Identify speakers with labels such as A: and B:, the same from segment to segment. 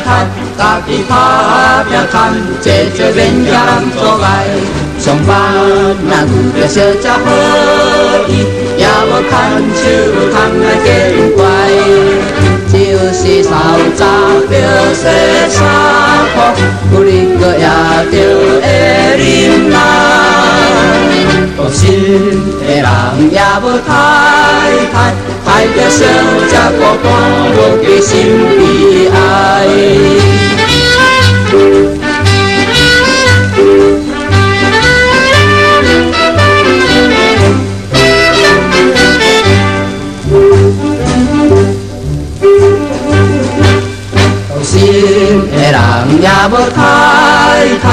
A: 太，家己拍拼趁，济少免惊人阻礙。上班若遇著小食好伊，也無牽手通來見怪。就是扫早著洗衫褲，有日閣也著會忍耐。獨身的人也無太太，愛著小食孤單，無計心悲哀。独身的人也無太太，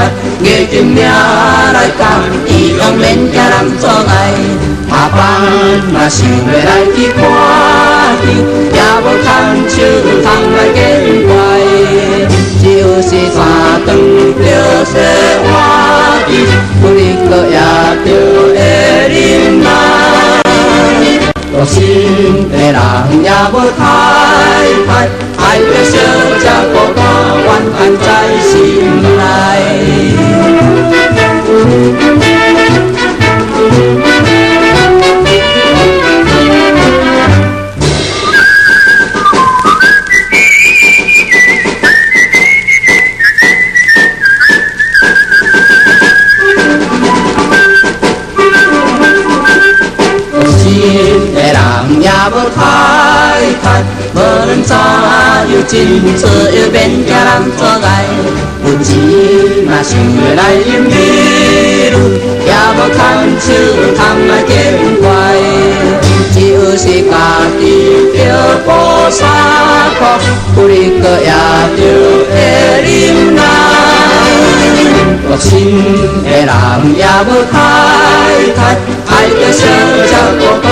A: 硬金命來講，伊用免驚人阻礙。下班若想欲來去看戲，也無牽手通來見怪。就是三頓著洗碗機，有日閣也著會忍耐。獨身的人也無太太，愛著小食孤單，怨恨在心內。獨身的人也無太太，無論怎樣進出，又免驚人阻礙。有錢若想欲來飲美女，也無牽手通來見怪。就是家己著補衫褲，有日閣也著會忍耐。獨身的人也無太太，愛著小食孤單，